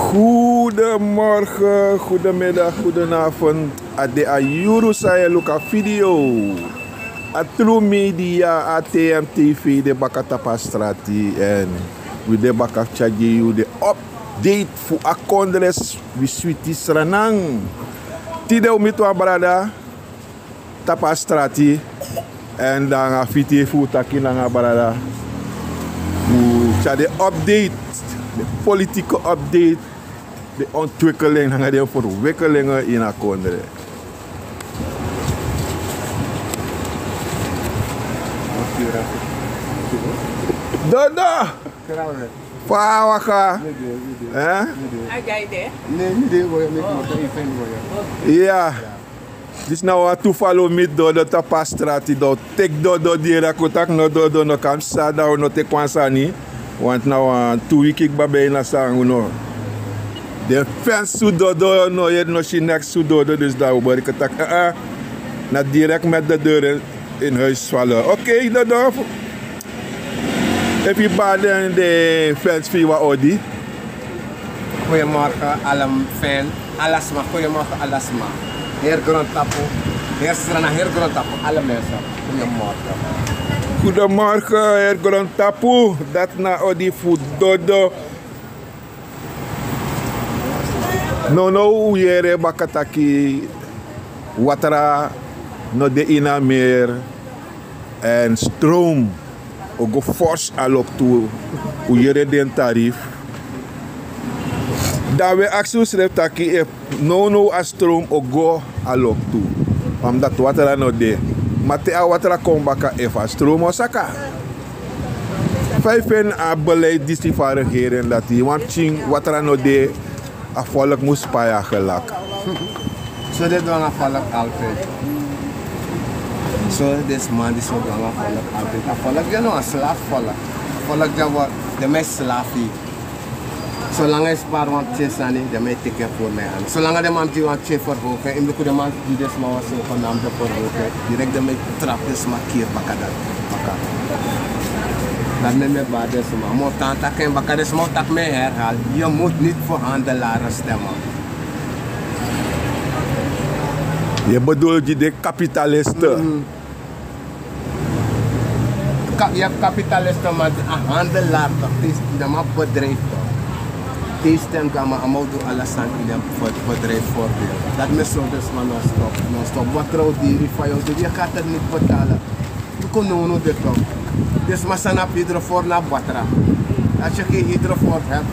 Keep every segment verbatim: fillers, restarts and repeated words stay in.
Goedemorgen, goedemiddag, goedenavond. A de a yuru san yu e luku a video. A True Media, A T M T V de baka tapu a strati. En wi de baka tyari gi yu de update fu a kondre, wi switi Sranan. Tide wi miti wan brada tapu a strati. En dan a fiti fu taki nanga brada fu tyari den update, den politieke update, den ontwikkeling nanga den verwikkelingen ini a kondre. Dodo! Fa a waka? Eh? Iya. Disi na wan tu falo miti Dodo tapu a strati. Dan un teki Dodo diri, a kon taki no, Dodo no kon psa, dan un no teki wan sani. Want na wan tu wiki kba ben na sani, un no. Den fans fu Dodo no yere, no si neks fu Dodo, dus dan un bari kon taki, eh, eh, na direct met de deur in, in huis vallen. Oké, Dodo. Efu yu bari den fans fu yu wan odi. Goedemorgen, alle fan, ala sma. Goedemorgen, ala sma. Heri grondtapu, heri Sranan, heri grondtapu, alle mensen. Goedemorgen. Goedemorgen, heri grondtapu. Dati na odi fu Dodo. Nownow un yere baka taki watra no de ini a meer. En stroom o go fors a loktu. Un yere den tarief. Dan un e aksi unsrefi taki efu nownow a stroom o go a loktu, omdat watra no de. Ma te a watra kon baka, efu a stroom o saka. Fa yu feni a beleid disi fu a regering, dati yu wani pikin watra no de, a volk mus pai a gelak. So den du nanga volk altijd. So den sma disi o du nanga volk altijd. A volk de no wan slaaf volk. A volk de wan, den man e slaaf yu. Solanga yu spari wan pikin sani, den man e teki en voor mijn hand. Solanga den man gi wan pikin verhoging, yu mus luku den man gi den sma wan zogenaamde verhoging. Direct den man e trapu den sma kiri baka dati. Baka. Dati meki mi e bari den sma. Mi o tan taki en baka, den sma o taki mi e herhaal. Je moet niet voor handelaren stemmen. Yu e bedoel gi den kapitalisten. Mhm. Ka-, yu abi kapitalisten, ma a handelaar toch, den man bedrijf toch. Deze ten gama, a man o du ala sani ini den be-, bedrijf voordeel. Dati meki so den sma no stop, no stop. Watra o diri, fa yu o du, yu kan het niet betalen. Luku nownow de toch. Den sma san abi hydrofoor no abi watra. Als je geen hydrofoor hebt,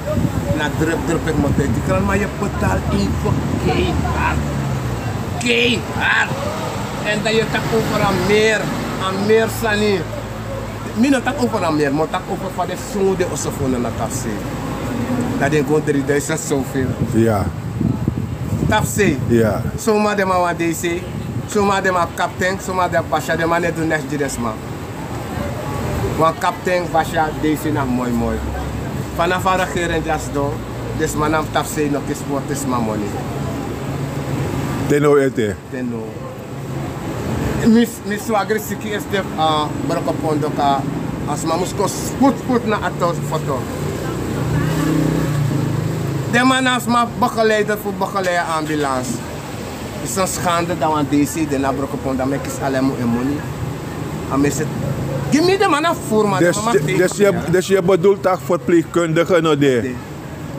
na drup, drup, ik moet uit die kraan, maar je betaalt even keihard. Keihard. En dan yu taki over a meer, a meer sani. Mi no taki over a meer, mi o taki over fa den sungu den oso fu unu na tapusei. Dan den go drieduizend zoveel. Ya. Tapusei. Ya. Suma den man wan D C, suma den man abi kapten, suma den abi basya, den man no e du neks gi den sma. Wan kapten, basya, D C na moi moi. Fanafu a regering dya sidon, den sma na tapusei no kisi fu den sma moni. Den no ete. Den no. Mi, mi swagri siki esde, ah, Brokopondo ka, a sma mus kon spoed spoed na a tos foto. Den man na sma begeleider fu begeleid a ambulance. Is een schande dat wan D C de na Brokopondo, dan meki is alleen maar een money. A mensen, gi mi den man na voer, man, dus, dus je, dus je bedoelt dat verpleegkundige no de,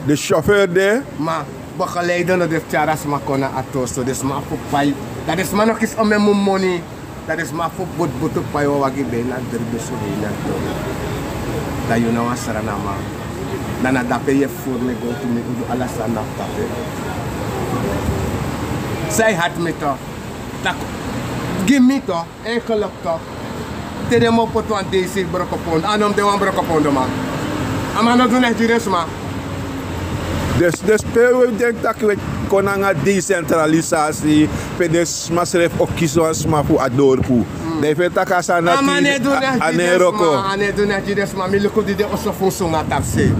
de chauffeur de. Ma begeleider no de fu tyari a sma kon na a tos, so den sma fu pai. Dan den sma no kisi omen mun moni. Dan den sma fu butu butu pai wan wagi bijna dri dunsu hei na to. Dan yu na wan Sranan man. Dan na dape yu e voer mi go tu mi go du ala sani na dape. San e hati mi toch. Taki gi mi toch. Eigenlijk toch, te den man poti wan D C Brokopondo, a no mus de wan Brokopondo man. A man no du neks gi den sma. Dus, dus pe wi denki taki wi e kon nanga decentralisatie, pe den sma srefi o kisi wan sma fu a dorpu. Dan yu feni taki a sani dati a no e wroko. A no e du neks gi den sma, mi luku di den oso fu un sungu na tapusei.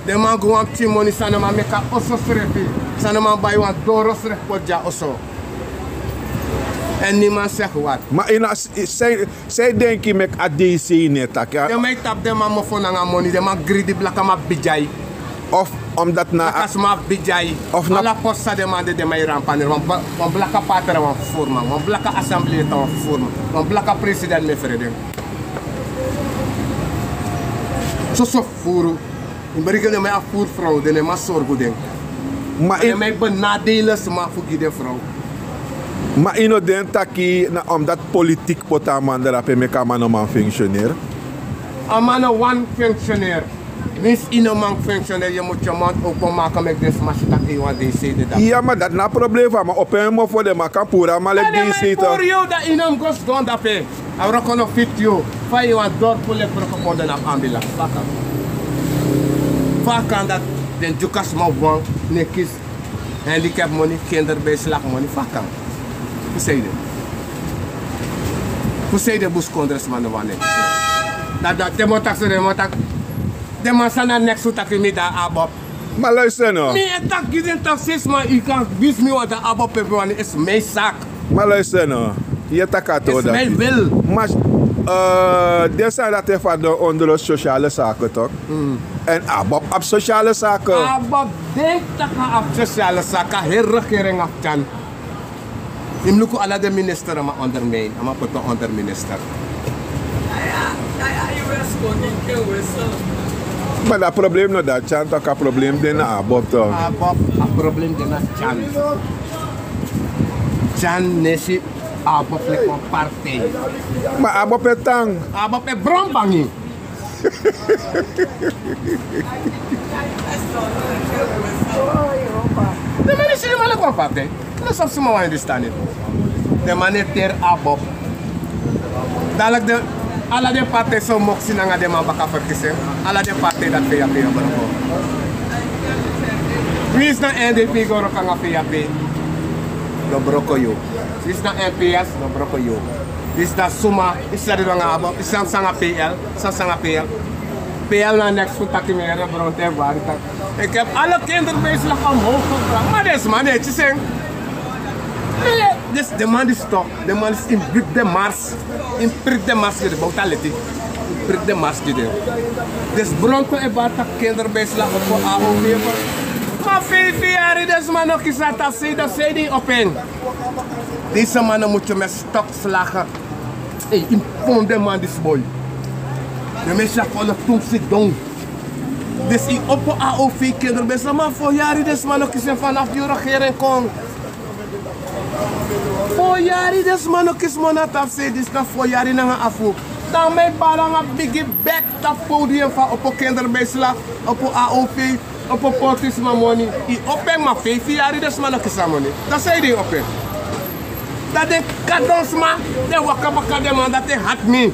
Den man gi wan pikin moni san no man meki a oso srefi, san no man bai wan doro srefi poti gi a oso. En niemand zegt wat. Ma yu na, san yu denki meki a D C no e taki? Den man e tapu den man mofo nanga moni, den man gridi, blakaman bigi ai. Of omdat na a sma abi bigi ai. Of na ala post san den man de, den man e rampaneri wan blaka patera wan fufuru man, wan blaka assembleeta wan fufuru man, wan blaka president mi e frede. Soso fufuru. Yu brigi den man e afuru frow den no e man sorgu den. Ma den man e benadele sma fu gi den frow. Ma yu no denki taki na omdat politik poti a man drape meki a man no man funksioner. A man no wani funksioner. Winsi yu no man funksioner yu mutu yu mond opo maka meki den sma si taki yu wani de yu sei de dape. Ya ma dati na a problem fu a man opo en mofo den man kan puru a man leki de yu sei. Puru yu dan yu no mus go sidon dape. A wroko no fiti yu. Fa yu wani dori puru leki wroko kon de na fu ambila fa a kan? Fa a kan dati den dyuka sma wan no e kisi handicap moni, kinderbijslag moni, fa a kan? Fu sei de? Fu sei de buskondre sma no wani? Dati dati den man o taki so den man o taki den man san na neks fu taki mi dan a bob. Ma luister no. Mi e taki gi den taki sei sma yu kan wisi mi wan dan a bob pe mi wani esi mi sak. Ma luister no. Yu e taki a tori dati. Ma den sani dati e fadon ondro sosiale sake tok. Èn a bob abi sosiale sake. A bob denki tak' a abi sosiale sake a heri regering abi tyan. Yu mus luku ala den minister a man ondermijn a man poti wan onderminister. Ma dan a problem no dati tyan tak' a problem de na a bob tok. A bob a problem de na tyan. Tyan nesi a bob leki wan partij. Ma a bob e tan a bob e bron bangi. Den man e si den man leki wan partij. No sabi suma wan en di stani. Den man e teri a bob. Dalek den ala den partij san o moksi nanga den man baka ferkisi en. Ala den partij dati feya feya broko. Winsi na n d p go wroko nanga feya feya. No broko yu. Winsi na n p s no broko yu. Winsi na suma yu sari nanga a bob yu sani sanga p l. Sasanga pl. Pl na neks fu taki mi heri bron te bari taki. Eki ebi ala kinderbijslag a mofo bra ma den sma no e kisi en. Disi den man disi tok den man disi yu mus briki den mars. Yu mus briki den mars gi den bowtu a leti. Yu mus briki den mars gi den. Disi bron kon e bari taki kinderbijslag opo a o v. Ma feifi yari den sma no kisi a tapu sei dan sei den yu opo en. Disi man no mutu yu mesi tok slaga. Ei, yu mus fon den man disi boi. Den mesi a folo tu mus sidon. Disi yu opo a o v kinderbijslag ma fo yari den sma no kisi en fanafu di yu regering kon. Fo yari den sma no kisi moni a tapu sei disi na fo yari nanga afu. Dan mi e bari nanga bigi bek tapu podium fu a opo kinderbijslag, opo a o v. Opo poti sma moni. Yu opo en ma feifi yari den sma no kisi a moni. Dan sei den yu opo en? Dan den kadon sma den waka baka den man dati e hati mi.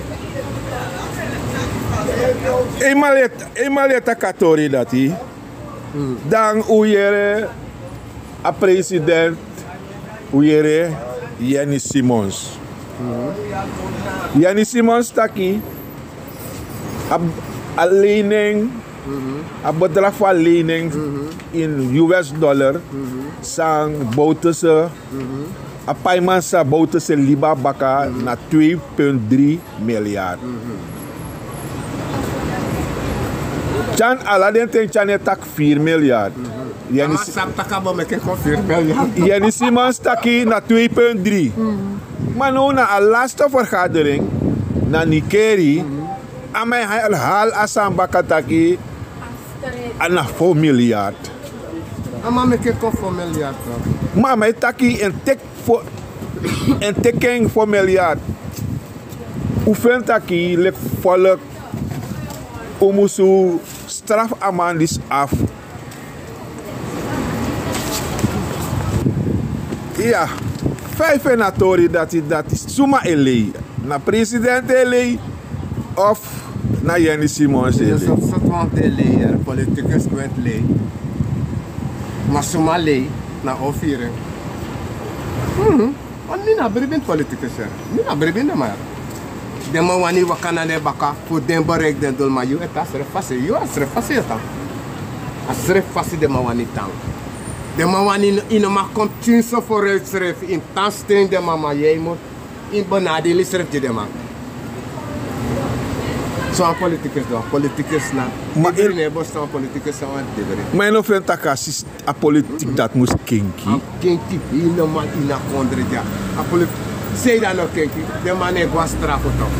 Yu man leti a katori dati. Dan un yere a president, un yere yeni simons. Yeni simons taki a lening, a bedrag fu a lening in u s dollar san bowtese, a paiman san bowtese libi a baka na twee punt drie milyard. Tyan ala den ten tyan e taki vier milyard. Yeni simons taki na twee punt drie. Ma now na a laste vergadering na nikeri a man e hali a sani baka taki a na fo milyard. A man meki en kon fo milyard. Ma a man e taki en teki en teki en fo milyard. Un feni taki leki folk un musu strafu a man disi afu. Iya. Fa yu feni a tori dati dati suma e lei? Na president e lei of na yeni simons e lei? Soti wan fu den lei yere politikus gwe eti lei. Ma suma lei na o firi en. Mi na bribi ini politikus yere. Mi na bribi ini den man yere. Den man wani waka na den baka fu den bereiki den dulu ma yu e tan a srefi fasi yu a srefi fasi yu e tan. A srefi fasi den man wani tan. Den man wani yu no man kon pikin so foruiti srefi ini tan sten den man ma yu e mutu ini benadeli srefi gi den man. So a politikus dan, politikus na. Ma ibri ne bos na politikus na wan dibri. Ma yu no feni taki a sis a politik dati mus kenki. A mus kenki, yu no man ini a kondre dya. A politik sei dan no kenki. Den man no e go a strafu tok.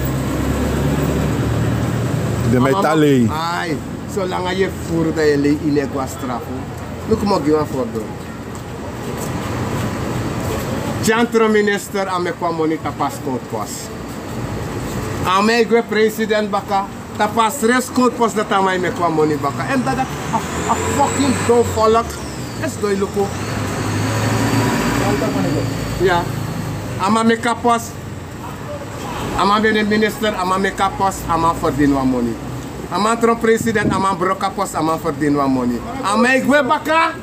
Den man e tan lei. Ai, solanga yu e furu dan yu e lei, yu no e go a strafu. Luku mi o gi wan forbel. Dyantro minister a meki wan moni tapu a skowtu pos. A man e gwe president baka. Tapu a srefi skowtu pos dati a man e meki wan moni baka. En dati a, a fokin don folok. Esi don yu luku. Ya. A man meki a pos. A man ben de minister, a man meki a pos, a man ferdini wan moni. A man tron president, a man broko a pos, a man ferdini wan moni. A man e gwe baka.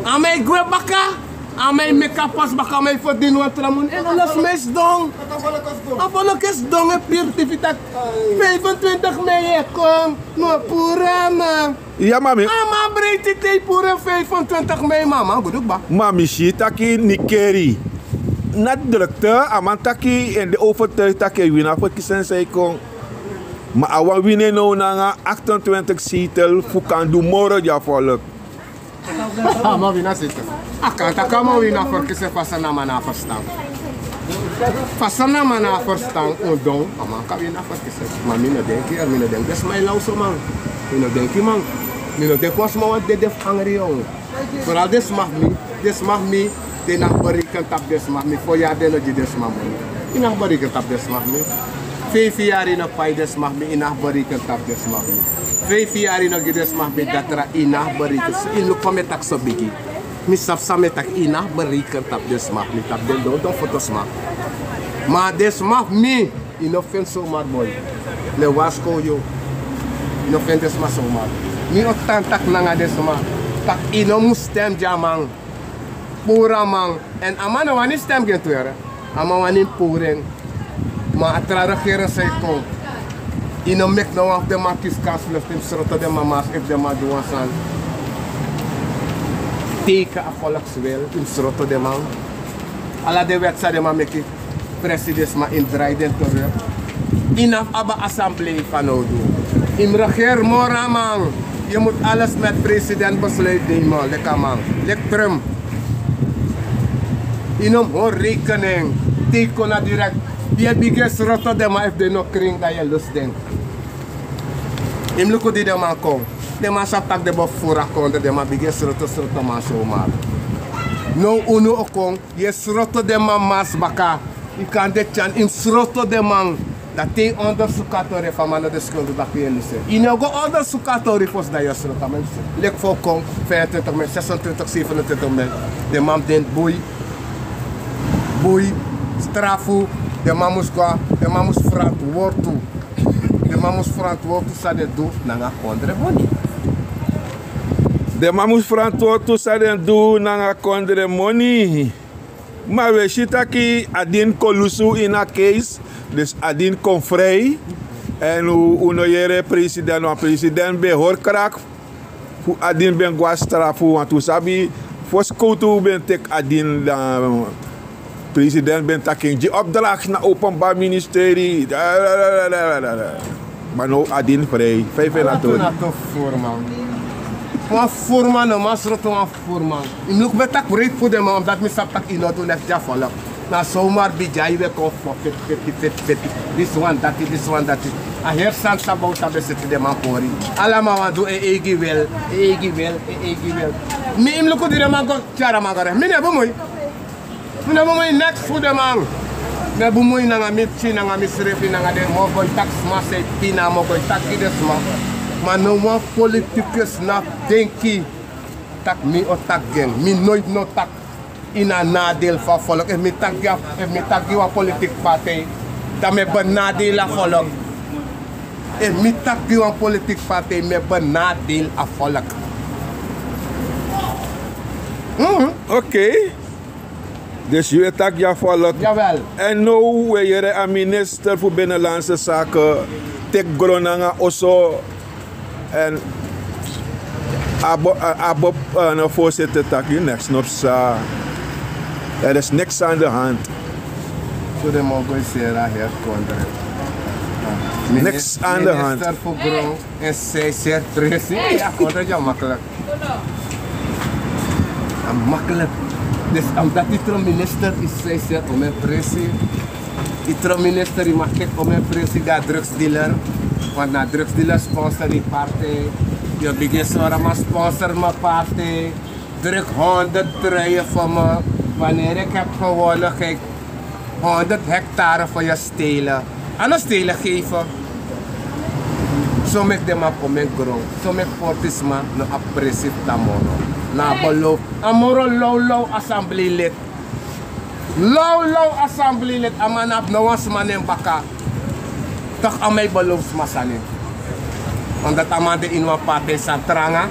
A man e gwe baka. A man e meki a pos baka, a man e ferdini wan tra moni. En ala sma e sidon. A folok e sidon e piri tifi taki vijfentwintig mei e kon. No puru a man. Ya, mami. A man breiti te yu puru en vijfentwintig mei, mama, gudu kba. Ma mi si taki Nikeri. Na drukte, a man taki en de overtuigd taki e wini a verkiezing san e kon. Ma a wani wini now nanga achtentwintig zetel fu kan du moro gi a folok. A man wini a zetel. A kan taki a man wini a verkiezing, fa san a man no abi ferstan. Fa san a man no abi ferstan, un don, a man kan wini a verkiezing. Ma mi no denki, mi no denki den sma e law so, man. Mi no denki, man. Mi no denki wan sma wani dede fu angri, yon. Vooral den sma fu mi, den sma fu mi, den no abi bereiken tapu den sma fu mi. Fo yari den no gi den sma moni. Yu no abi bereiken tapu den sma fu mi. Feifi yari yu no pai den sma fu mi, yu no abi bereiken tapu den sma fu mi. Feifi yari yu no gi den sma fu mi datra, yu no abi bereiken. Yu luku fa mi e taki so bigi. Mi sabi san mi e taki, yu no abi bereiken tapu den sma fu mi, tapu den dondon foto sma. Ma den sma fu mi, yu no feni somar boi. Mi e warskow yu. Yu no feni den sma somar. Mi o tan taki nanga den sma taki yu no mus stem gi a man. Puru a man. En a man no wani stem gi en tu yere. A man wani puru en. Ma a tra regering san e kon. Yu no meki no wan fu den man kisi kansi, leki yu mus sroto den man mars efu den man du wan sani. Teken a folkswil, yu mus sroto den man. Ala den wet san den man meki. Presi den sma, yu mus drai den terug. Yu no abi assemblee fanowdu. Yu mus regeri moro a man. Yu mus alles met president besluit nemen, leki a man. Leki Trump. Yu no mus hori rekening. Te yu kon na direct. Yu e bigin sroto den man efu den no krin dan yu e lusu den. Yu mus luku di den man kon. Den man sabi tak' den bo furu a kondre, den man bigin sroto sroto man somar. Now unu o kon. Yu e sroto den man mars baka. Yu kan de tyan, yu mus sroto den man. Dan te yu ondersuku a tori efu a man no de skuldu, dan yu e lusu en. Yu no go ondersuku a tori fosi dan yu o sroto a man. Leki fa un kon vijfentwintig mei, zesentwintig, zevenentwintig mei. Den man mus de ini bui. Bui, strafu. Den man mus go, den man mus ferantwortu. Den man mus ferantwortu san den du nanga kondre moni. Den man mus ferantwortu san den du nanga kondre moni. Ma wi e si taki Adin kon lusu ini a case, dus Adin kon frei. En un, un no yere president, wan president ben hori krak fu Adin ben go na strafu, want un sabi fosi kowtu ben teki Adin, dan president ben taki en gi opdracht na openbaar ministerie. Ma now Adin frei. Vijf en na tori. Wan furman no man sroto wan furman. Yu mus luku, mi e taki breiti fu den man, omdat mi sabi tak' yu no du leki a folok. Na somar bigi ai wi e kon fu feti feti feti feti. Disi wan dati, disi wan dati. A heri sani san Bowta ben seti den man pori. Ala man wani du en eigi wil, en eigi wil, en eigi wil. Mi, yu mus luku di den man go tyari a man go recht. Mi no e bemui. Mi no bemui neks fu den man. Mi e bemui nanga mi pikin, nanga misrefi, nanga den mogoi taki sma san e pina, mogoi taki den sma. Ma no wan politikus no abi denki tak' mi o taki gi en. Mi noiti no taki ini a nadeel fu a folok. Efu mi taki gi a, efu mi taki gi wan politik partij, dan mi e benadeel a folok. Efu mi taki gi wan politik partij, mi e benadeel a folok. Mhm. Oké. Dus yu e taki gi a folok. Jawel. En now wi e yere a minister fu Binnenlandse Zaken teki gron nanga oso. En a bo, a, a bo, eh, no, voorzitter taki neks no psa. Er is niks aan de hand. So den man go seri a heri kondre. Niks aan de hand. Minister fu gron en seiser presi. Ya, kota ja makkelijk. A makkelijk. Dus omdat yu tron minister yu seiser om en presi. Yu tron minister yu mag tek om en presi, dan drugsdealer. Want na drugsdealer sponsor yu partij. Yu bigin sora man sponsor mi partij. Druk honderd truien voor me. Wanneer ik heb gewonnen, ga ik honderd hectare voor je stelen. A no stelen geven. So meki den man kon meki gron. So meki fortisma no apresi fu tamoro. Na a beloof. A moro lowlow assembleelid. Lowlow assembleelid. A man abi no wan sma na en baka. Toch a man e beloof sma sani. Omdat a man de ini wan partij san tranga.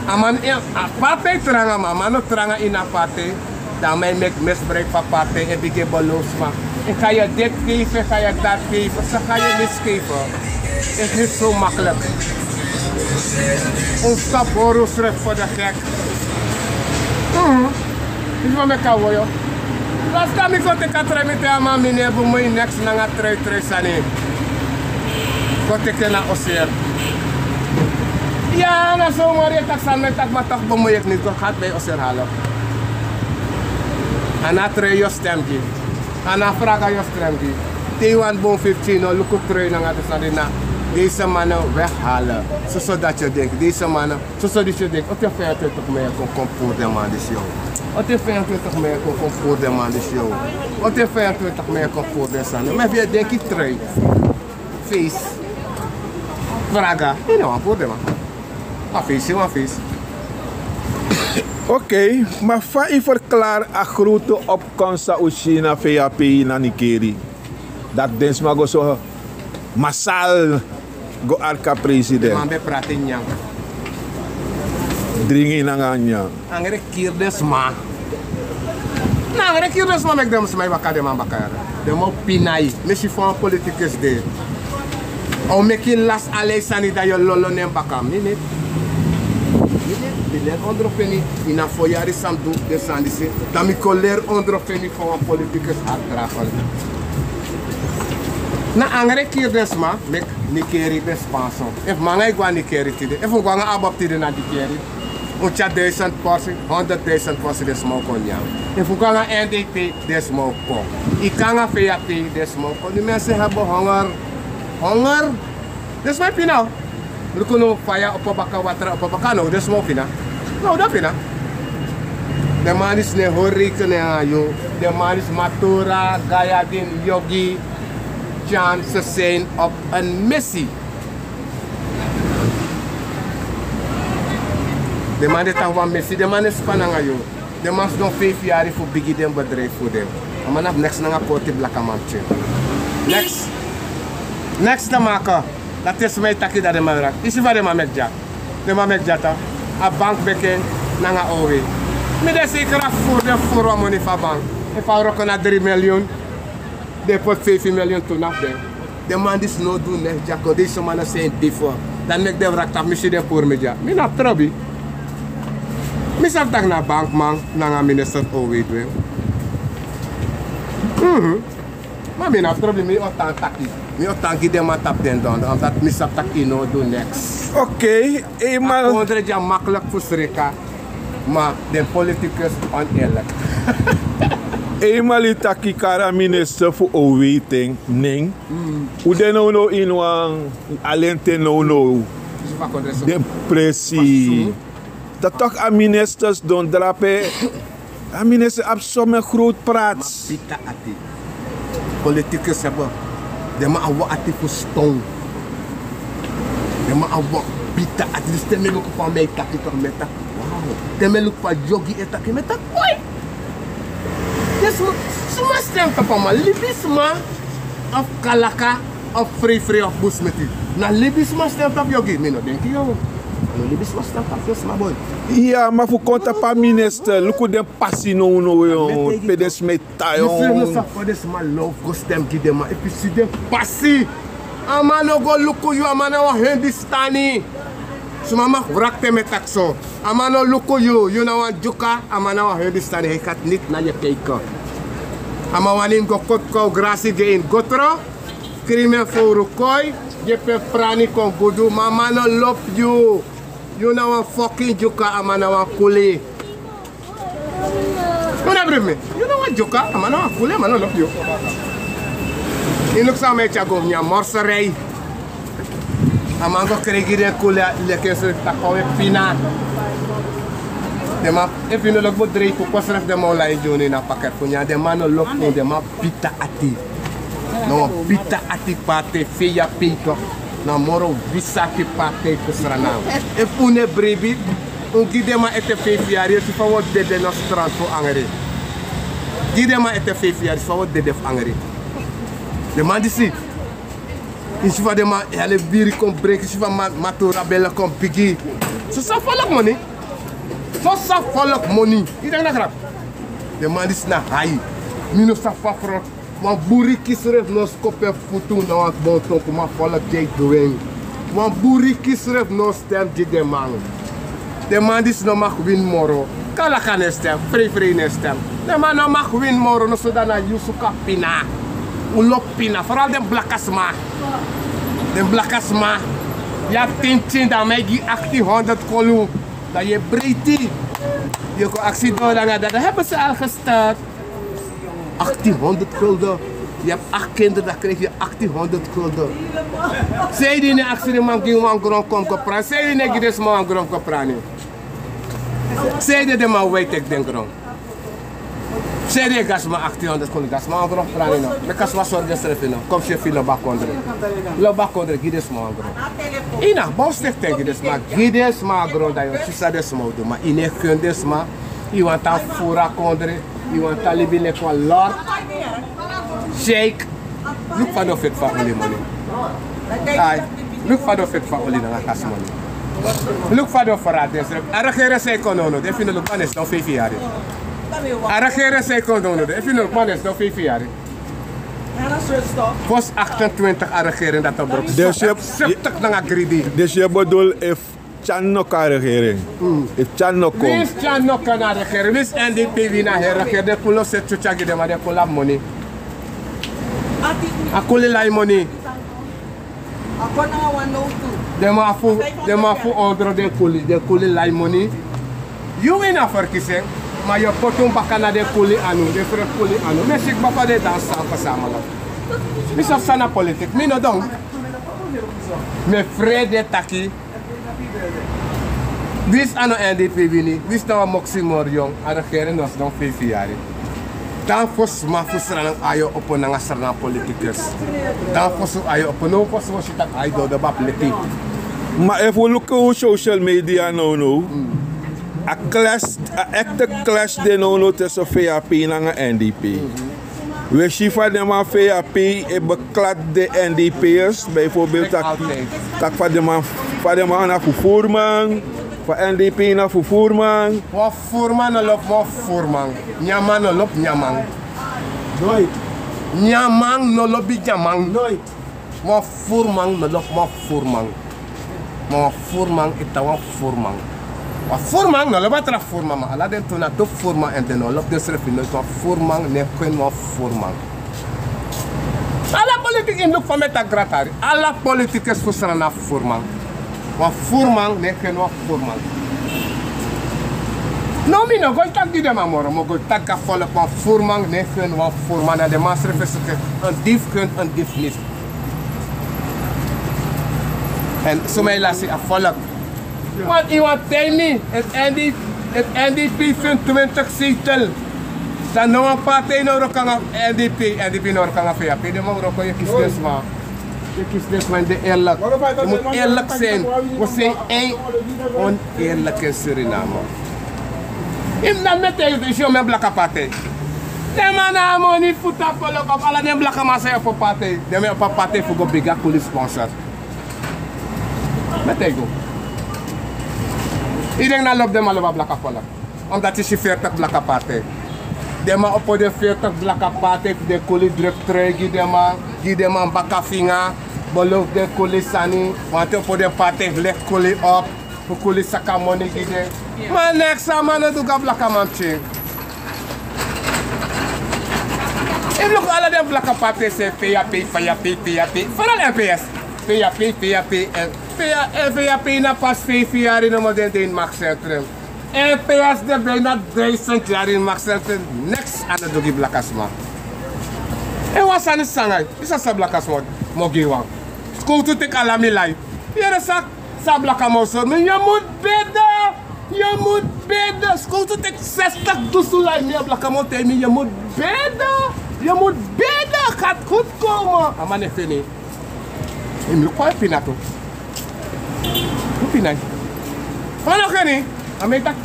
A man e, a partij tranga, ma a man no tranga ini a partij. Dan a man e meki misbruik fu a partij, e bigin beloof sma. Ik ga je dit geven, ik ga je dat geven. Ze gaan je niets geven. Is niet zo makkelijk. Un stop hori unsrefi voor de gek. Mhm. Disi wan meki a woyo. Lasi kan mi go teki a trui, mi taigi a man mi no e bemui neks nanga trui trui sani. Go teki en na Oseri. Ya, na so moro yu e taki san mi e taki, ma toch bemui yu niti, go gaat bij Oseri halen. A na a trui yu o stem gi. A na a fraga yu o stem gi. Te yu wani bun fiftin, no luku trui nanga den sani, na deze mannen weghalen. Soso dati yu o denki, deze mannen. Soso disi yu o denki, o te vijfentwintig mei kon, kon puru den man disi, yo. O te vijfentwintig mei kon, kon puru den man disi, yo. O te vijfentwintig mei kon puru den sani. Ma efu yu e denki trui, feest, fraga, yu no wani puru den man. A feest, yu wani feest. Oké, ma fa yu verklaar a grote opkomst san un si na V H P na Nickerie? Dati den sma go so masal go arki a president. Den man ben prati nyan. Dringi nanga nyan. Angre kiri den sma. Na angre kiri den sma meki den sma e waka den man baka yara. Den man o pina yu. Mi si fa wan politikus de. A o meki yu lasi ala yu sani, dan yu o lolo na en baka. Mi niti. Mi niti. Mi leri ondrofeni. Ini a fo yari san mi du den sani disi. Dan mi kon leri ondrofeni fa wan politikus harddragen. Na angre kiri den sma meki Nickerie ben spanso. Efu mi nanga yu go na Nickerie tide, efu un go nanga ABOP tide na Nickerie, un tyari duizend porsi, honderd duizend porsi den sma o kon nyan. Efu un go nanga N D P, den sma o kon. Yu kon nanga V H P, den sma o kon. Di mensen hebben honger. Honger. Den sma e pina. Luku now, faya opo baka, watra opo baka, now den sma o pina. Now den o pina. Den man disi no e hori rekening nanga yu. Den man disi, Matura, Gayadin, Yogi, Chan, ze zijn op een missie. Den man de taki wan missie, den man no e span nanga yu. Den man sidon feifi yari fu bigin den bedrijf fu den. A man no abi neks nanga korti blakaman pikin. Neks. Neks te maken. Dati e sma e taki dati den man wraki. Yu si fa den man meki dya. Den man meki dya, a bank beke nanga O W. Mi de zeker a furu den furu wan moni fu a bank. Efu a wroko na dri miljoen, den poti feifi miljoen tu na fu den. Den man disi no du neks dya, kon disi man na seni difo. Dan meki den wraki tapu mi, si den puru mi dya. Mi no abi trobi. Mi sabi taki na bankman nanga minister O W du en. Mhm. Ma mi no abi trobi, mi o tan taki. Mi o tan gi den man tapu den don, omdat mi sabi taki yu no du neks. Oké, eenmaal. Kondre dya makkelijk fu sreka, ma den politicus oneerlijk. Eenmaal yu taki kari a minister fu O W ten, nen. Un de nownow ini wan, a lente nownow. Den presi. Dan toch a ministers don drape. A minister abi somen groot praat. Ma bita ati. Politicus hebben. Den man abi wan ati fu ston. Den man abi wan bita ati. Dus te mi luku fa mi e taki toch, mi e taki, wow. Te mi luku fa Yogi e taki, mi e taki, oi. Den sma, sma stem tapu a man. Libisma of kalaka of freifrei of busmeti. Na libisma stem tapu Yogi, mi no denki, yo. No libisma stem tapu den sma, boi. Ya, ma fu kon tapu a minister, luku den pasi nownow, yo. Pe den sma e tan, yo. Yu srefi no sabi fa den sma low go stem gi den man. Efu yu si den pasi, a man no go luku yu, a man na wan Hindustani. Suma mag wraki te mi e taki so. A man no luku yu, yu na wan Dyuka, a man na wan Hindustani, hij gaat niet naar je kijken. A man wani go koti kon grasi gi en ini gotro. Krimi en fowru koi, gi en pe prani kon gudu, ma a man no lobi yu. Yu na wan fokin dyuka, a man na wan kuli. Yu na bribi mi. Yu na wan dyuka, a man na wan kuli, a man no lobi yu. Yu luku san a man e tyari go nyan morserij. A man go krijgi den kuli, leki en srefi taki a o e pina. Den man, efu yu no lobi bedrijf, kon srefi den man o lai gi unu ini a paket fu nyan. Den man no lobi unu, den man bita ati. Na wan bita ati partij, V H P toch. Na moro wisa ati partij fu Sranan. Efu un no e bribi, un gi den man ete feifi yari, yu si fa un o dede na strand fu angri. Gi den man ete feifi yari, yu si fa un o dede fu angri. Den man disi. Yu si fa den man e ale biri kon breki, yu si fa ma-, matura bele kon bigi. Soso folku moni. Soso folku moni. Yu denki na grap. Den man disi na hai. Mi no sabi fa front. Wan bun riki srefi no skopu en futu na wan bon tonku, ma folku di e du en. Wan bun riki srefi no stem gi den man. Den man disi no mag wini moro. Kalaka no e stem, Freifrei no e stem. Den man no mag wini moro, no, so dan na yu suku a pina. Un lobi pina, vooral den blaka sma. Den blaka sma. Yu abi tin tin, dan a man e gi achttien honderd kolu. Dan yu e breiti. Yu kon aksi doro nanga dati, dan hebben ze al gestart. Achttien honderd gulden. Yu abi acht kinderen, dan krijg je achttien honderd gulden. Sei di no e aksi den man gi wan gron kon go prani. Sei di no e gi den sma wan gron kon prani. Sei di den man wai teki den gron. Sei di e gi a sma achttien honderd gulden, gi a sma wan gron kon prani no. Meki a sma sorgu ensrefi no. Kon si efu yu lobi a kondre. Lobi a kondre, gi den sma wan gron. Yu na bouwstichting, gi den sma, gi den sma gron, dan yu o si san den sma o du, ma yu no e gun den sma. Yu wani tan fufuru a kondre, yu wani tan libi leki wan lord. Sheik. Luku fa den o feti fu a oli moni. Ai. Luku fa den o feti fu a oli nanga gas moni. Luku fa den o ferati densrefi. A regering san e kon nownow, den efu yu no luku, a man e sidon feifi yari. A regering san e kon nownow, den efu yu no luku, a man e sidon feifi yari. Fosi achtentwintig a regering dati o broko. Dus yu e, septig nanga greedy. Dus yu e bedoel efu Tyan no kon a regering. Efu Tyan no kon. Winsi Tyan no kon a regering, winsi N D P wini a heri regering, den kuli o seti tyutya gi den, ma den kuli abi moni. A kuli lai moni. Den man fu, den man fu ondro den kuli, den kuli lai moni. Yu wini a ferkisi en, ma yu o poti un baka na den kuli anu, den fre kuli anu. Mi e si kba fa den e dansi san fu sama. Mi sabi san na politiki, mi no don. Mi e frede taki. Winsi a no N D P wini, winsi na wan moksi moro yongu, a regering no sidon feifi yari. Dan fosi sma fu Sranan ain o opo nanga Sranan politikus. Dan fosi un ain o opo, now fosi un o si taki ain dodo, baba, leti. Ma efu un luku social media nownow, a clash, a echte clash de nownow tussen V H P nanga N D P. Wi e si fa den man V H P e beklad den N D P'ers, bijvoorbeeld taki, taki fa den man, fa den man na fufuruman, fa N D P na fufuruman. Wan fufuruman no lobi wan fufuruman. Nyanman no lobi nyanman. Nooit. Nyanman no lobi nyanman. Nooit. Wan fufuruman no lobi wan fufuruman. Ma wan fufuruman e tan wan fufuruman. Wan fufuruman no lobi a tra fufuruman, ma ala den tu na tu fufuruman, èn den no lobi densrefi. Wan fufuruman no e gun wan fufuruman. Ala politiki, yu luku fa mi e taki gratari. Ala politikus fu Sranan na fufuruman. Wan fufuruman no e gun wan fufuruman. No, mi no go taki gi den man moro, mi o go taki gi a folku, wan fufuruman no e gun wan fufuruman, na den man srefi e seti. Een dief gunt een dief niet. Èn so mi e lasi a folku. Want yu wani taigi mi, efu N D P, efu N D P feni twintig zetel, dan no wan partij no wroko nanga N D P, N D P no wroko nanga V H P, den man wroko, yu e kisi den sma. Yu e kisi den sma, yu no de eerlijk. Yu moet eerlijk zijn. We zijn één, oneerlijk in Suriname. Yu mus na mi e taigi yu, yu si yu, mi blaka partij. Den man na a moni fu tapu loko, ala den blakaman san e opo partij. Den man e opo partij fu go begi a kuli sponsor. Mi e taigi yu. Yu denki na lobi den man lobi a blaka folku. Omdat yu si veertig blaka partij. Den man opo den veertig blaka partij fu den kuli druk trui gi den man, gi den man baka finga, belofu den kuli sani, want opo den partij fu leki kuli op, fu kuli saka moni gi den. Ma neks a man no du gi a blakaman pikin. Efu luku ala den blaka parti se fei a pei fei a pei fei a pei foral mps. Fei a pei fei a pei en fei a pei na pas feifi yari nomo den de ini makcentrum. Mps de beina duisend yari ini makcentrum. Neks a no du gi blaka sma. En wan sani sanga yu san san blaka sma mogi wan. Skowtu teki ala mi lai. Yere sak. San blaka man o sori mi yu mus bede. Yu mus bede skowtu teki sestig dusun lai mi a blaka man o taigi mi yu mus bede. Yu mus bede. Kat kutu kon man a man e feni. Yu mus luku fa yu pina tu. Yu pina yu. Fa no keni. A man e taki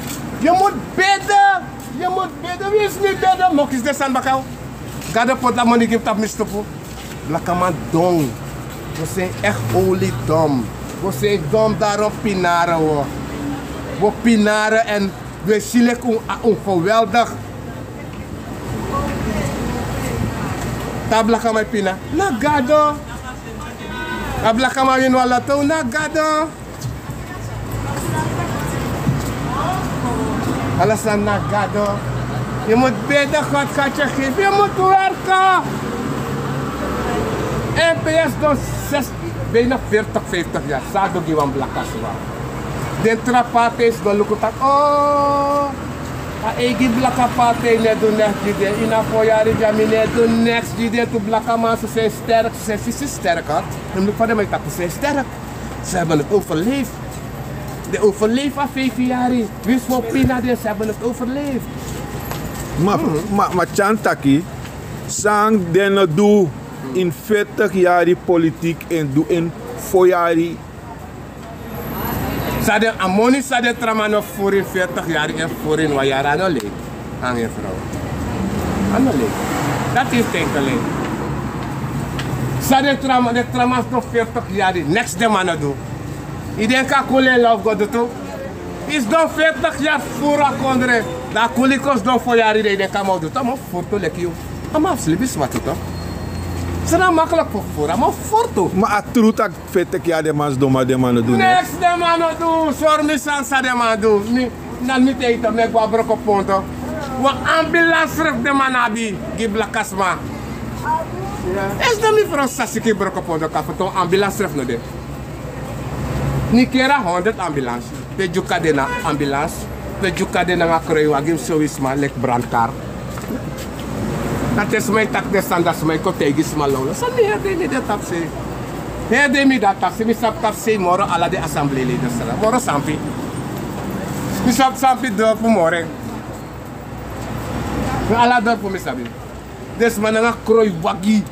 yu mus bede. Yu mus bede winsi mi bede mokisi den sani baka. Gado poti a moni gi mi tapu mi stupu. Blakaman don. Wi o seni eki oli dom. Wi o seni dom dari o pinari wi o pinari èn wi e si leki un a un geweldik. Te a blakaman e pina na gado. A blakaman wini wan loto na gado. Ala sani na gado. Yu mus bede god kati e gefi yu mus werka. Mps don sesi beina fertig fiftig yari san a du gi wan blaka sma. Den tra partij sidon luku taki o a eigi blaka partij no e du neks gi den ini a fo yari dya mi no e du neks gi den tu blakaman su sen sterk su sen fisi sterk. Yu mus luku fa den man e taki tu sen sterk. Ze hebben het overleefd. Den overleef a feifi yari. Winsi wi o pina den ze hebben het overleefd. Ma ma ma tyan taki san den no du in fertig yari politik en du in fo yari. San den a moni san den tra man no furu in fertig yari en furu in wan yari a no lei. Nanga en frow a no lei. Dati yu stenke lei. San den tra man den tra man sidon fertig yari neks den man no du. Yu denki a kuli en law fu go du tu? Yu sidon fertig yari fu furu a kondre. Dan a kuli kon sidon fo yari den yu denki a man o du tu a man o furu tu leki yu. A man abi slibisma tu tu. San na makliki fu furu a man o furu tu. Ma a tru tak' feteki ya den man sidon ma den man no du neks. Den man no du sori mi sani san den man du. Mi na mi teito mi e go a brokoponto. Wan ambilans srefi den man no abi gi blakasma. Esi den mi frow sasiki brokoponto kafu ton ambilans srefi no de. Nikeri a honderd ambilans. Pe dyuka de na ambilans. Pe dyuka de nanga kroiwagi fu sowi sma leki brandkar. Dati e sma e taki den sani dati sma e kon taigi sma lawlaw san mi heri dei mi de a tapusei. Heri dei mi de a tapusei mi sabi tapusei moro ala den asamblee leiders tra moro sampi. Mi sabi sampi dorpu moro en. Na ala dorpu mi sabi. Den sma nanga kroiwagi.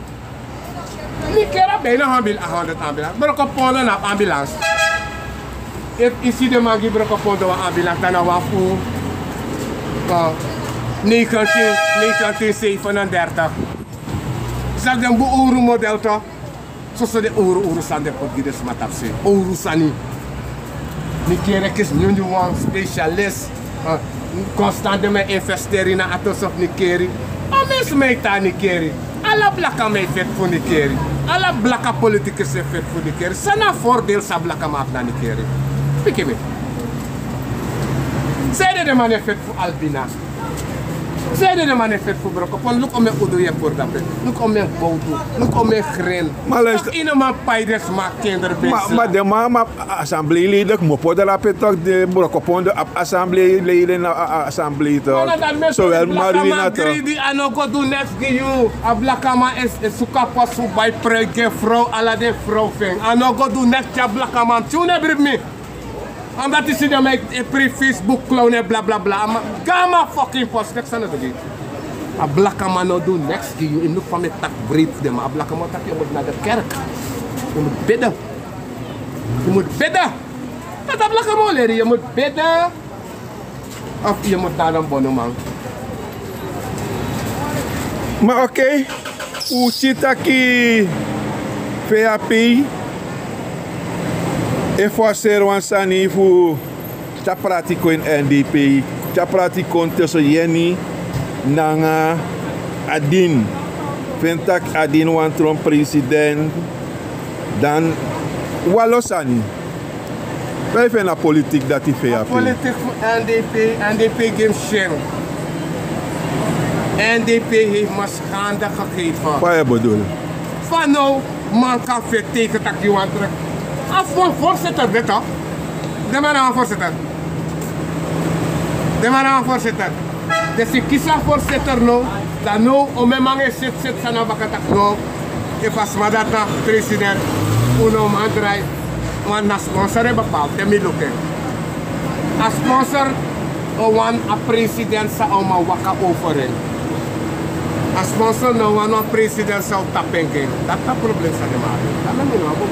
Nikeri a beina a honderd ambilans brokopondo na abi ambilans. Efu yu si den man gi brokopondo wan ambilans dan na wan fu negentin negentin seifenendertig. Saki den bun owru model to. Soso den owru owru sani den poti gi den sma tapu sei owru sani. Nikeri e kisi nyunyu wan spesialis. Konstant den man e investeri na atoso fu nikeri. A mesi man e tan nikeri. Ala blaka man e feti fu nikeri. Ala blaka politikus e feti fu nikeri san na a fordel san blaka man abi na nikeri. Piki mi. San ede den man e feti fu albina? San ede den man e feti fu broko pon luku omen udu yu e pori dape. Luku omen bowtu. Luku omen gren. Yu no man pai den sma kinder ben. Ma den man abi asamblei leide kmopo drape tok den brokopondo abi asamblei leide na asamblei tok. Sowel marwina tok. A no go du neks gi yu. A blakaman e suku a posi fu bai pruik gi en frow ala den frow fu en a no go du neks gi a blakaman. Tyun e bribi mi. Omdat yu si den man e prei facebook klownu e blablabla a man gi a man fokin posi neks a no du gi yu. A blakaman no du neks gi yu yu mus luku fa mi e taki breiti fu den man a blakaman o taki yu mus na de kerk. Yu mus bede. Yu mus bede. Dati a blakaman o leri yu yu mus bede. Of yu mus na den bonuman. Ma okei. Un si taki fei a pei e forseri wan sani fu tyari prati kon ini ndp. Tyari prati kon tusu yeni nanga adin. Feni tak' adin wani tron president. Dan wan lo sani. Fa yu feni a politik dati fei a pei? Politik fu ndp. Ndp gi mi syen. N D P heeft me schande gegeven. Wat heb je bedoeld? Van nou, man kan verteken dat je wantrouwen. Als van voorzitter, dit toch? De man aan voorzitter. De man aan voorzitter. Dus ik kies aan voorzitter no. Dan no, om mijn man is zit, zit, sana bakatak no. Efu a sma dati na president, unu man drai, want na sponsor e bepaal te mi luku en. A sponsor o wani a president san a o man waka over en. A sponsor no wani wan president san o tapu en gi en. Dati na problem san den man abi. Dati na mi no abi.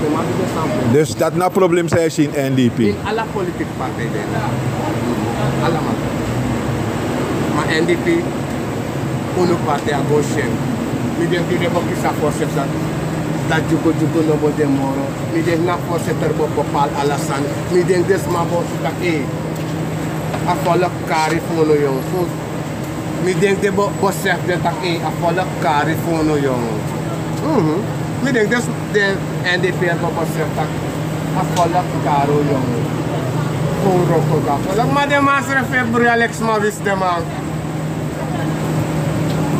Den man abi den sani. Dus dati na problem san yu e si ini N D P? Ini ala politiki partij den. Ala man. Ma N D P, unu parti a go si en. Mi denki den bo kisi a voorzitter. Dan dyugudyugu no bo de moro. Mi denki na voorzitter bo bepaal ala sani. Mi denki den sma bo si taki, a volk kari fu unu, yongu. So, mi denki den bo, bo srefi den taki, a volk kari fu unu, yongu. Mhm. Mi denki den s-, den N D P bo, bo srefi taki, a volk kari unu, yongu. Fu wroko gi a volk. Ma den man srefi e bruya leki sma winsi den man.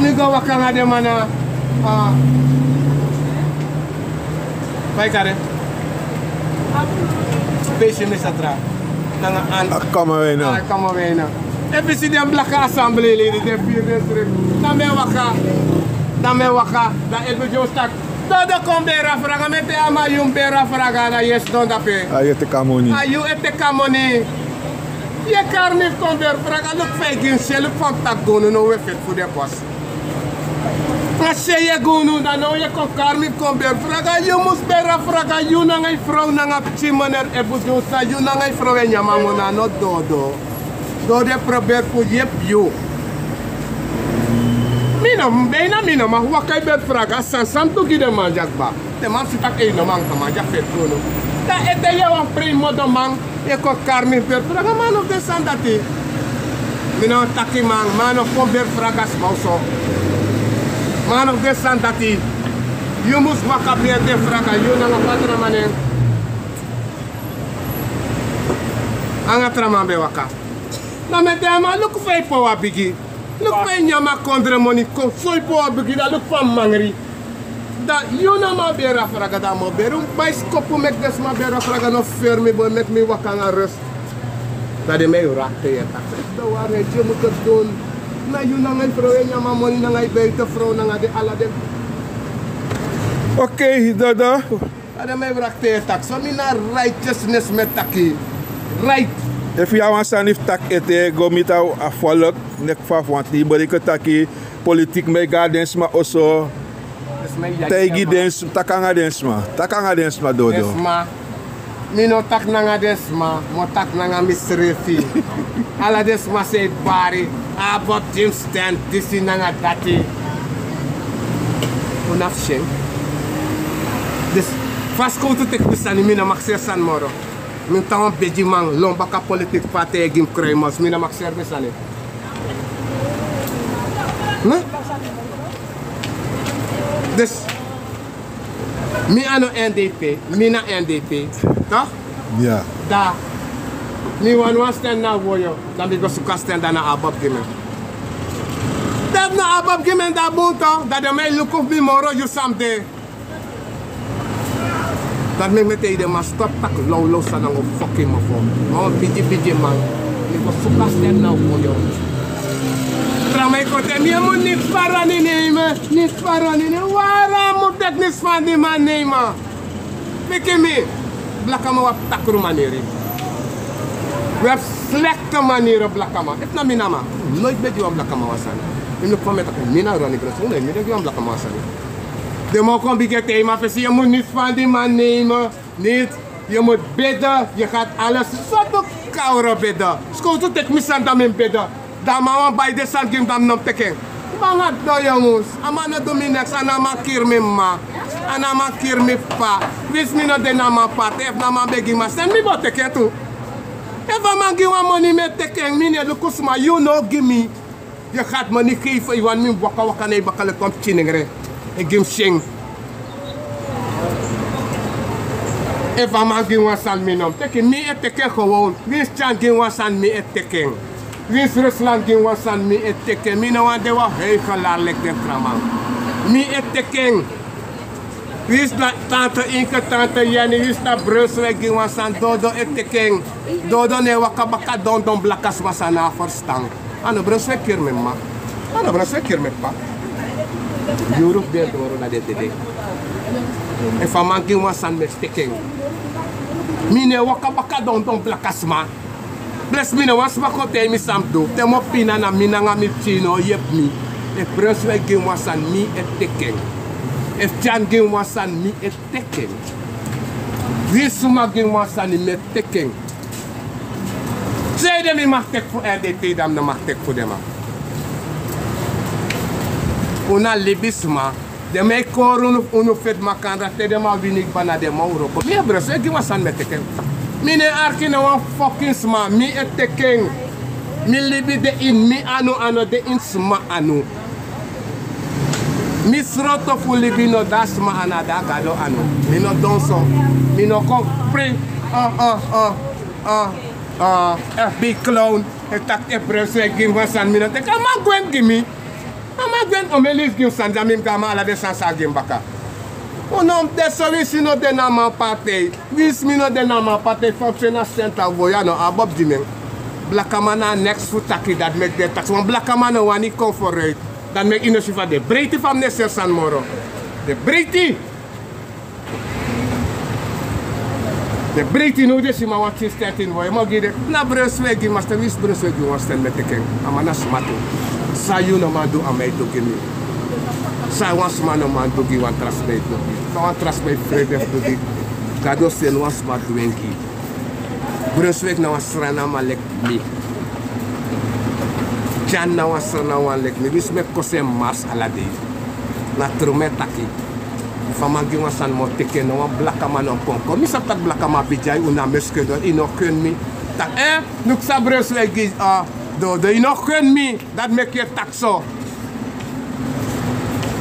Mi go waka nanga den man na, ah, fa yu kari en? Peesi mi sa tra. Nanga an. A kama wen na. A kama wen na. Efu yu si den blaka assembleeleden, den firi den srefi. Dan mi e waka. Dan mi e waka. Dan Edwin Jones taki, dodo kon beri a fraga, mi e taigi a man, yu mus beri a fraga, na yu e sidon dape. A yu e teki a moni. A yu e teki a moni. Yu e kari mi fu kon beri fraga, luku fa yu gi mi syen, luku fa mi taki gi unu, now wi e feti fu den bos. A syen yu e gi unu, dan now yu e kon kari mi fu kon beri fraga, yu mus beri a fraga, yu nanga yu frow nanga pikin, meneer Edwin Jones, yu nanga yu frow e nyan a moni, a no dodo. Dodo e probeer fu yepi yu. Mi no, bijna mi no man waka e beri fraga, san san mi du gi den man dya kba. Den man si taki ei no man, a man dya feti gi unu. Dan ete yu e wan prei modo man, yu e kon kari mi beri fraga, man no fu den sani dati. Mi no taki man, man no fu kon beri fraga sma oso. Man no fu den sani dati. Yu mus waka beri den fraga, yu nanga fa a tra man nen. Anga tra man ben waka. Na mi e taigi a man, luku fa yu powa bigi. Luku fa yu nyan a kondre moni, kon so yu powa bigi, dan luku fa a mangri. Dan yu na man beri a fraga, dan a man beri un bai skopu meki den sma beri a fraga, no feri mi boi, meki mi waka nanga rust. Dan den man e wraki tegen yu taki, dan wari yu e mutu dun. Na yu nanga yu frow e nyan a moni, nanga yu buitenvrouw, nanga den ala den. Oké, dodo. A den man e wraki tegen yu taki so, mi na righteousness mi e taki. Right. Efu yu abi wan sani fu taki ete, go miti a volk, neki fa fu wan tin, yu bereken taki politiki mi e go na den sma oso. Taigi den sma, taki nanga den sma, taki nanga den sma dodo. Den sma. Mi no taki nanga den sma, mi o taki nanga misrefi. Ala den sma san e bari, a ABOP gi mi sten, disi nanga dati. Un no abi syen. Dus fa skowtu teki mi sani, mi no mag seri sani moro. Mi tan wan bigi man, lon baka politiki partij e gi mi kruimels, mi no mag seri mi sani. Ne? Dus mi a no N D P, mi na N D P, toch? Ya. Dan mi wani wan sten na woyo, dan mi go suku a sten, dan na ABOP gi mi en. Dan efu na ABOP gi mi en, dan bun toch, dan den man e luku fu mi moro yu san mi de. Dati meki mi e taigi den man, stop taki lawlaw sani nanga un fokin mofo. Ma wan bigi bigi man, mi go suku a sten na woyo. Tra man e kon taigi mi, yu e mu niti fu a Ronnie Nemen, niti fu a Ronnie Nemen. Waarom moet ik niks van die man nemen? Pikin mi, blakaman, wi abi takru maniri. Wi abi slekte maniri, blakaman. Efu na mi na man, noiti ben gi wan blakaman wan sani. Yu luku fa mi e taki, mi na Ronnie Brunson, noiti mi ben gi wan blakaman wan sani. Den man o kon bigin e taigi mi a fesi, yu e mu niti fu a man nemen, niti, yu e mu bede, yu gati alles. Sortu kawru bede. Skowtu teki mi sani, dan mi mus bede. Dan a man wani bai den sani gi mi, dan mi no mus teki en. Banga doro, yongu. A man no du mi neks, a no a man kiri mi mama, a no a man kiri mi papa. Winsi mi no de na a man parti, efu na a man ben gi mi a sani, mi bo teki en tu. Efu a man gi wan moni, mi e teki en, mi no e luku sma, yu no gi mi. Yu gati, mi no e geef, yu wani mi waka waka na yu baka leki wan pikin nengre. E gi mi syen. Efu a man gi mi wan sani, mi no mus teki en, mi e teki en gewoon. Winsi Tyan gi mi wan sani, mi e teki en. Winsi Rusland gi mi wan sani, mi e teki en. Mi no wani de wan huigelaar leki den tra man. Mi e teki en. Winsi na tante Inke, tante Yeni, winsi na Brunswijk gi mi wan sani, Dodo e teki en. Dodo no e waka baka dondon blaka sma san no abi ferstan. A no Brunswijk kiri mi mama. A no Brunswijk kiri mi papa. Yuru fu den doro na den dede. Efu a man gi mi wan sani, mi e teki en. Mi no e waka baka dondon blaka sma. Blesi mi, no wan sma kon taigi mi san mi du. Te mi o pina, na mi nanga mi pikin no o yepi mi. Efu Brunswijk gi mi wan sani, mi e teki en. Efu Tyan gi mi wan sani, mi e teki en. Winsi sma gi mi wan sani, mi e teki en. San ede mi mag teki fu R D T, dan mi no mag teki fu den man. Un na libisma. Den man e kori unu, unu feti makandra, te den man wini kba, na den man wroko. Mi e Brunswijk gi mi wan sani, mi e teki en. Mi no e arki na wan fucking sma, mi e teki en. Mi libi de ini mi anu, a no de ini sma anu. Mi sroto fu libi no de a sma anu, a de a Gado anu. Mi no donso. Mi no kon pri, ah, ah, ah, ah, ah, F B clown. E taki efu Brunswijk gi mi wan sani, mi no teki. A man gwe gi mi. A man gwe, o mi e lisi gi mi sani, dan mi mus go na ala den sani san a gi mi baka. Un no mus de so. Winsi mi no de na a man partij. Winsi mi no de na a man partij, fa mi si en na senta woya no abi op gi mi en. Blakaman na neks fu taki, dati meki den e taki so. Wan blakaman no wani kon vooruit. Dati meki yu no si fa den e breiti, fa mi no e seri sani moro. Den e breiti. Den e breiti, now den si mi a wan tin sten, tin boi, mi o gi den. Na Brunswijk gi mi wan sten, winsi Brunswijk gi mi wan sten, mi e teki en. A man na sma tu. San yu no man du, a man e du gi mi. San wan sma no man du gi wan tra sma, e du gi. San wan tra sma e frede fu du gi. Gado seni wan sma du en gi. Brunswijk na wan sranaman leki mi. Tyan na wan sranaman leki mi. Winsi mi e kosi en mars ala dei. Na tru mi e taki. Efu a man gi mi wan sani, mi o teki en. No wan blakaman no kon. Kon mi sabi taki blakaman abi dyai, un na mi e skedo, yu no ken mi. Taki, eh, luku san Brunswijk e gi, ah, Dodo, yu no ken mi. Dati meki yu e taki so.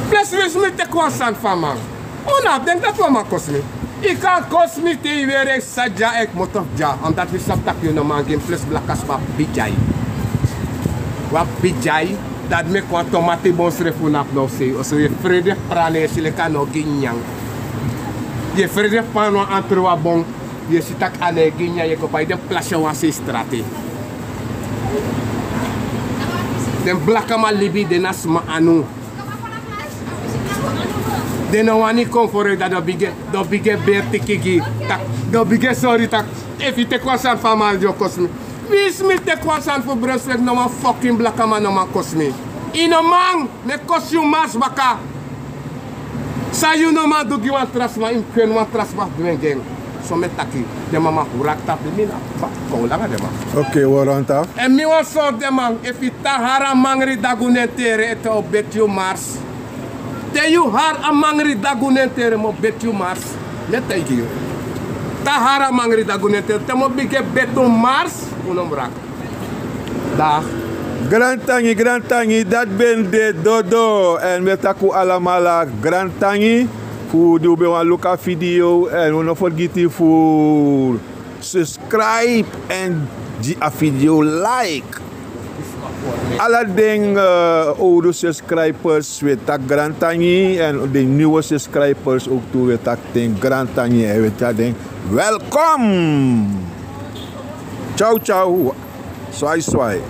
Plus winsi mi teki wan sani fu a man. Un no abi denki dati wan man kosi mi. Yu kan kosi mi te yu weri san dya, e kmoto fu dya. Omdat wi sabi taki yu no man gi mi, plus blaka sma abi dyai. Wi abi dyai, dati meki wan tomati bon srefi un no abi na wi sei. Oso yu e frede fu pran, ne yu e si leki a no gi nyan. Yu e frede fu pran wan antroa bon. Yu e si taki a no e gi nyan, yu e go bai den plasi a wan sei strati. Den blakaman libi de na sma anu. Den no wani kon vooruit, dan den o bigin, den o bigin e beri tiki gi. Tak, den o bigin e sori tak, efu yu teki wan sani fu a man, di o kosi mi. Winsi mi teki wan sani fu Brunswijk, no wan fucking blakaman no man kosi mi. Yu no man, mi e kosi yu mars baka. San yu no man du gi wan tra sma, yu mus ken wan tra sma fu du en gi en. So mi e taki, den man man wraki tapu mi na, ba, kon langa den man. Oké, wi o rond af. Èn mi wani sori den man, efu yu tan hari a mangri dagu na en tere, ete o beti yu mars. Te yu hari a mangri dagu na en tere, mi o beti yu mars. Mi e taigi yu. Tan hari a mangri dagu na en tere, te mi o bigin e beti un mars, un no mus wraki. Dag. Grantangi, grantangi, dati ben de Dodo. Èn mi e taki un alamala grantangi fu di un ben wani luku a video. Èn un no fergiti fu subscribe èn gi a video like. Ala den, eh, owru subscribers, wi e taki grantangi, èn den nyun subscribers ook tu, wi e taki den grantangi, èn wi e taki den welkom. Ciao, ciao. Swai, swai.